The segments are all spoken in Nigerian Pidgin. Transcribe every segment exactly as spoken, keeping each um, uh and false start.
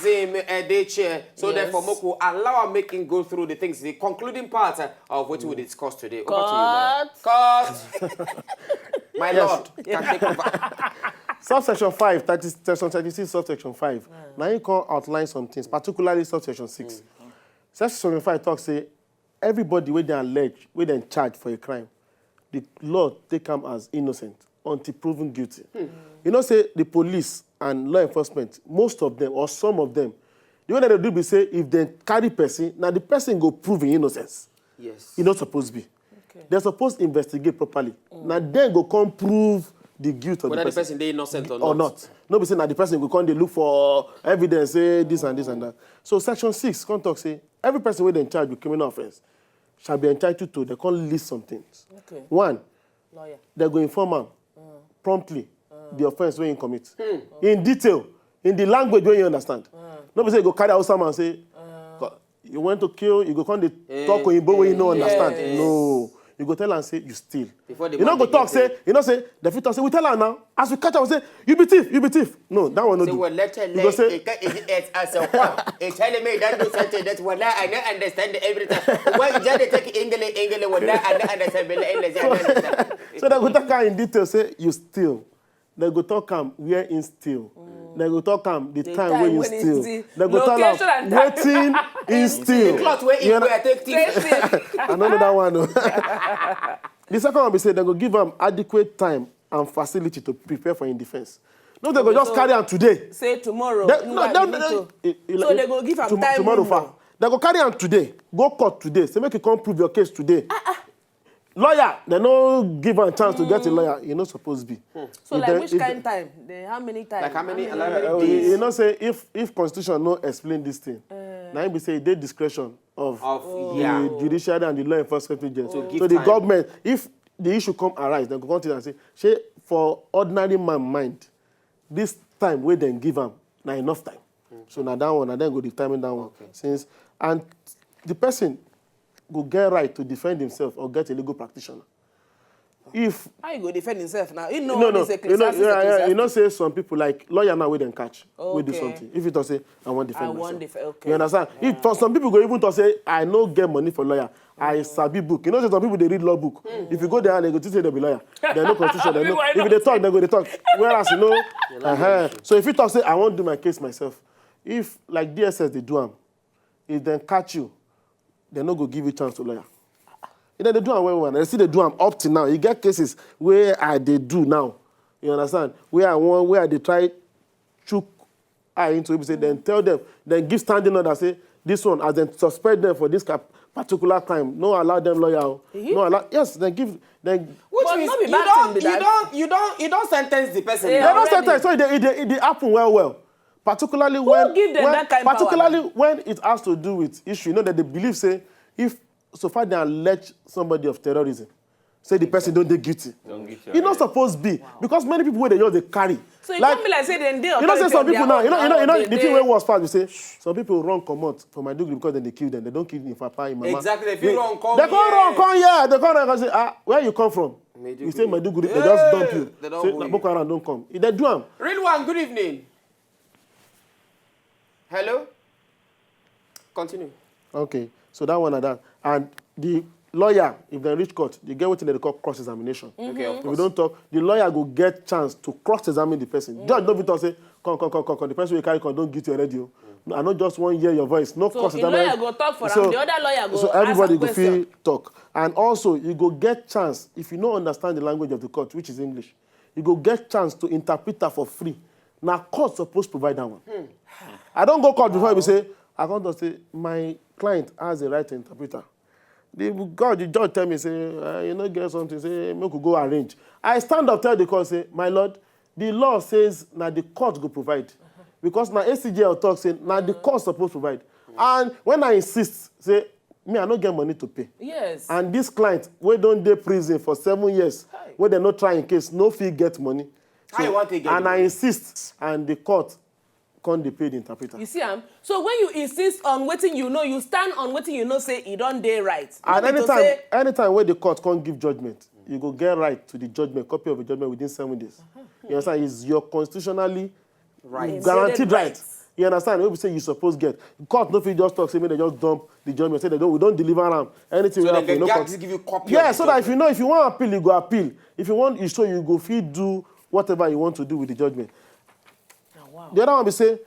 Zim Edeche. So Yes. therefore, Moko, allow am make him go through the things, the concluding part uh, of what we discussed today. Over to you, Lawyer. Cut. My lord, can take over. Subsection five, thirty, section thirty-six, subsection five. Now you can outline some things, particularly subsection six. Section five talks say everybody wey dey allege, wey dem charge for a crime, the law take am as innocent until proven guilty. You know say the police and law enforcement, most of them or some of them, the way that they do be say if dem carry person, na the person go prove im innocence. Yes. E no suppose be. Dem suppose investigate properly. Na dem go come prove the guilt of Whether the the person person dey innocent or or not. Not. No be say na the person go come dey look for evidence, say this and this and that. So section six come talk say every person wey dem charge with criminal offence shall be entitled to, dem come list some things. Okay. One, Lawyer. dem go inform am promptly the offence wey he commit in detail, in the language wey you understand. No be say you go carry Hausa man say, "Co-, you want to kill, you go come dey talk oyinbo wey you no understand." Yes. No, you go tell am say you steal. Before the You no man go begin talk say, you know say dem fit talk say, "We tell am now." As we catch am, we say, "You be thief, you be thief." No, that one no Say, do. "Well, let's tell You go say, it, it, it's as a what? It tell me that do something that, well, I don't understand everything." Well, just dey take English, English, well, I don't understand, but English, I don't understand. So dem go talk am in detail say you steal. Dem go talk am where he steal. Dem go talk am the, time, wey you he steal. steal. Dem go tell am Location and time. Wetin he steal. The cloth where You in know- where take thief. Same thing. I no know that one o. The second one be say dem go give am adequate time and facility to prepare for im defence. No, dem go just So- carry am today. Say tomorrow. Dem- you no, are dem- the little. eh, eh, So eh, dem go give am tom- time tomorrow window. Far. Dem go carry am today. Go court today. Say make you come prove your case today. Lawyer, dem no give am chance to get a lawyer. E no suppose be. So If like dem- which if kind time? Then how many times? Like how many- How like how many many Uh, days? you know say if if constitution no explain this thing, na im be say e dey discretion of Of, the yeah. judiciary and the law enforcement agents. To give So the time. Government, if the issue come arise, dem go come tell am say, shey for ordinary man mind, this time wey dem give am na enough time. So na that one, na dem go determine that one. Okay. Since and the person go get right to defend himself or get a legal practitioner. If How you go defend himself now? He know no, all no, this you know, Ecclesiastes, yeah, yeah, you know, Ecclesiastes. Say some people like lawyer now wey dem catch, wey do Okay. Something. If you talk say I want defend I myself. want def- okay. You understand? If for some people go even talk say I no get money for lawyer, I sabi book. You know, say some people dey read law book. If you go there and dem go think say dem be lawyer, dem know constitution, dem know. Why If you dey talk, dem go dey talk. Whereas you know, uh-huh. So if you talk say I wan do my case myself, if like D S S dey do am, if dem catch you, dem no go give you chance to lawyer. If dem dey do am well well, dem still dey do am up till now. You get cases wey I dey do now. You understand? Where I wan, where I dey try chook eye into it, be say dem tell dem, dem give standing order say this one, as dem suspect dem for this cap- particular crime, no allow dem lawyer o. No allow, yes, dem give dem. Which But means no be you bad don't, thing be you that. don't, you don't, you don't sentence the person. Yeah. Dem no Already. Sentence, so e dey, e dey, e dey happen well well. Particularly when, give dem when that kind power particularly when it has to do with issue, you know that they believe say if so far they allege somebody of terrorism, say the person don dey guilty. E no suppose be because many people wey dey just dey carry. So e come be like say dem dey You know say authority some on their people now, you know, you know, you know, own. the thing wey worse pass be say some people run comot for Maiduguri because dem dey kill dem. Dem don kill im papa, im mama. Exactly, dem fit run come Dem come run here. Come here. Dem come run come say, "Ah, where you come from?" You say Maiduguri, dem just dump you. Dem don Say hold na you. Boko Haram don come. If dem do am, Real one, good evening. Hello? Continue. Okay, so that one like that. And the lawyer, if dem reach court, dem get wetin dem dey call cross-examination. Okay, of If we course. Don't talk, the lawyer go get chance to cross-examine the person. Judge no fit talk say, "Come, come, come, come, come. The person wey carry come don guilty already o. No, I no just wan hear your voice." No So cross the examine. Lawyer go talk for am, the other lawyer go So ask everybody am go question. Fit talk. And also, you go get chance if you no understand the language of the court, which is English. You go get chance to interpreter for free. Na court suppose provide that one. I don go court before. You say, I come to say my client has a right to interpreter. The God, the judge tell me say, uh, you no get something. Say make we go arrange. I stand up, tell the court say, my lord, the law says na the court go provide, because na A C J talk say na the court suppose provide. And when I insist, say me I no get money to pay. Yes. And this client wey don dey prison for seven years, Hi. Wey dem no try in case, no fit get money. How you wan take get And the I money? Insist, and the court come dey pay the interpreter. You see am? So when you insist on wetin you know, you stand on wetin you know say e don dey right. No And be to anytime, say anytime wey the court come give judgment, you go get right to the judgment, copy of the judgment within seven days. You understand? It's your constitutionally Right. guaranteed Embedded right. Rights. You understand? Wey be say you suppose get. Court no fit just talk say make dem just dump the judgment, say dem don, we don deliver am. Anything wey happen, no court. Yeah, so that if you know, if you wan appeal, you go appeal. If you wan, you so you go fit do whatever you want to do with the judgment. The other one be say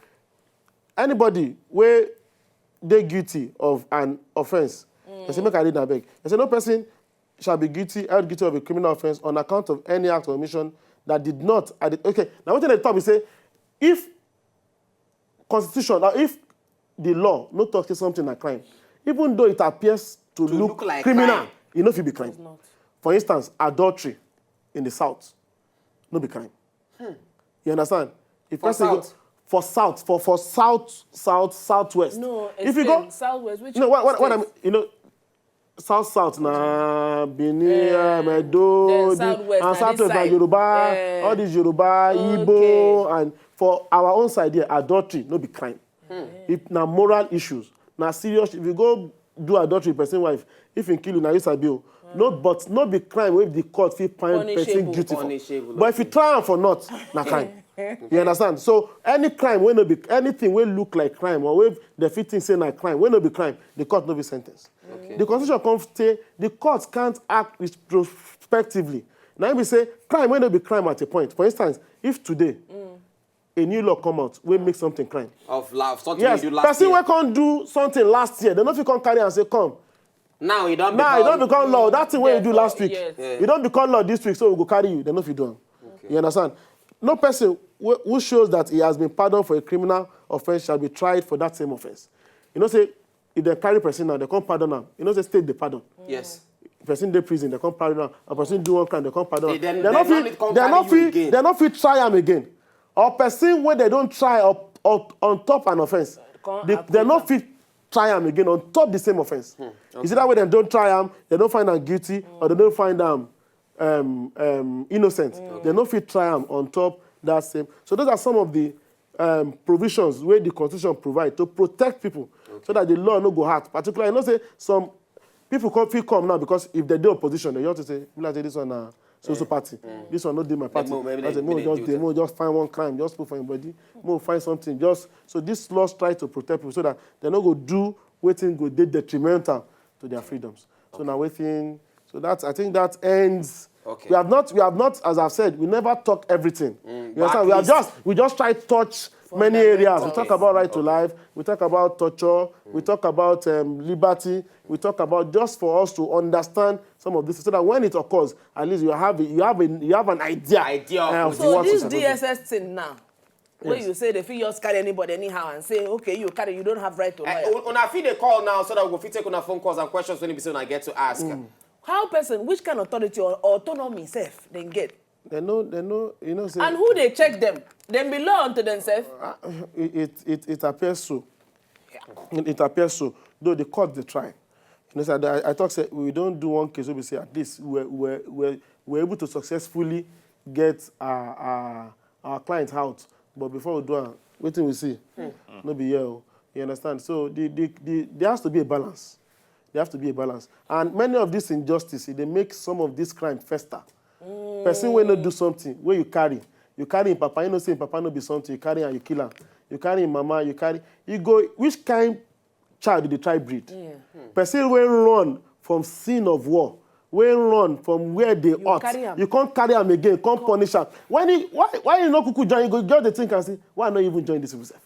anybody wey dey guilty of an offence, dem say make I read am abeg. Dem say no person shall be guilty, held guilty of a criminal offence on account of any act or omission that did not. Okay, now wetin dem talk be say if constitution or if the law no talk say something na crime, even though it appears to look criminal, e no fit be crime. For instance, adultery in the south no be crime. You understand? If person go for south, for for south, south, southwest. No, if you go southwest, which no, what, what, what I'm, you know, south south na Benin, um, Edo, and southwest na Yoruba, all these Yoruba, Igbo, and for our own side here, adultery no be crime. If na moral issues, na serious. If you go do adultery with person wife, if he kill you, na you sabi o. No, but no be crime wey the court fit find person guilty for. But if you try am for not, na crime. You understand? So any crime wey no be, anything wey look like crime or wey dem fit think say na crime, wey no be crime, the court no fit sentence. The constitution come say the court can't act retrospectively. Na im be say crime wey no be crime at a point. For instance, if today a new law come out wey make something crime. Of law, something yes, you do last person year. Wey come do something last year, dem no fit come carry am say come. Now e don now e don become law. That thing wey you do last week, yes. E don become law this week, so we go carry you. Dem no fit do am. Okay. You understand? No person who shows that he has been pardoned for a criminal offence shall be tried for that same offence. You know say if dem carry person now, dem come pardon am. You know say state dey pardon. Yes. Person dey prison, dem come pardon am. Or person do one crime, dem come pardon am. Dem no fit, dem no fit, dem no fit try am again. Or person wey dem don try up, up on top an offence, dem no fit try am again on top the same offence. Hmm, okay. Is it that way dem don try am, dem don find am guilty, or dem don find am um, um, innocent? Mm. Dem no fit try am on top that same. So those are some of the um, provisions wey the constitution provide to protect people, okay, so that the law no go hard. Particularly, you know say some people come, fit come now because if dem dey opposition, dem just say, "Be like say this one na so so party. This one no dey my party." Make we just dey, make we just find one crime, just put for him body. Make we find something, just so this law try to protect people so that dem no go do wetin go dey detrimental to their freedoms. So na wetin, so that, I think that ends. Okay. We have not, we have not, as I've said, we never talk everything. Mm, you understand? We have just, we just try touch many areas. We talk about right to life. We talk about torture. We talk about um, liberty. We talk about just for us to understand some of this, so that when it occurs, at least you have a, you have a, you have an idea. Idea of, uh, so what this D S S thing now. Wey you say dem fit just carry anybody anyhow and say, "Okay, you carry, you don't have right to lawyer." Una fit dey call now so that we go fit take una phone calls and questions wey be say una get to ask. How person, which kind of authority or autonomy sef dem get? Dem no, dem no, you know say. And who dey check dem? Dem be law unto themselves? Ah, it, it, it appears so. It, it appears so. Though the court dey try. You know, so I, I talk say we don do one case wey be say at least we were, we were, we were able to successfully get our, our, our client out. But before we do am, wetin we see no be here o. You understand? So the, the, the, there has to be a balance. There has to be a balance. And many of these injustices, they make some of this crime fester. Person wey no do something, wey you carry, you carry him papa, you know say him papa no be something, you carry am, you kill am. You carry him mama, you carry, you go, which kind child you dey try breed? Person wey run from scene of war, wey run from where dey hot, you come carry am again, come punish am. When he, why, why you no kuku join? You go just dey think and say, "Why I no even join this people sef?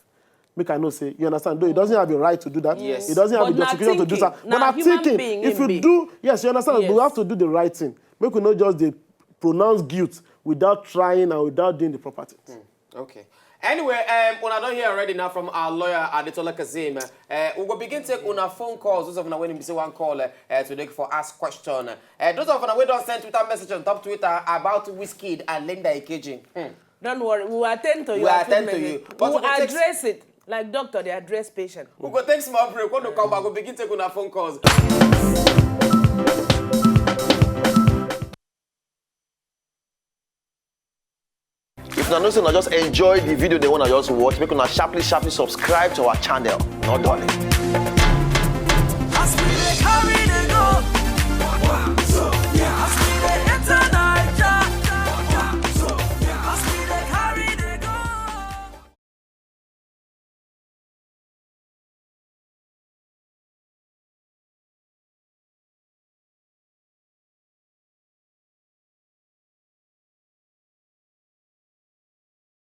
Make I know say," you understand? Though he doesn't have a right to do that. Yes. He doesn't have the justification to do that. But na thinking, if you do, yes, you understand? We have to do the right thing. Make we no just dey pronounce guilt without trying and without doing the proper thing. Okay. Anyway, um, una don hear already now from our lawyer, Adetola Kazeem. Uh, we go begin take una phone calls. Those of una wey be say wan call, uh, uh, today for ask question. Uh, those of una wey don send Twitter message on top Twitter about Wizkid and Linda Ikeji. Hmm. Don't worry, we will attend to you. We will attend to you. But we will address it like doctor dey address patient. We go take small break. When we come back, we begin take una phone calls. If una know say una just enjoy the video, dem wey una just watch, make una sharply, sharply subscribe to our channel. No dulling.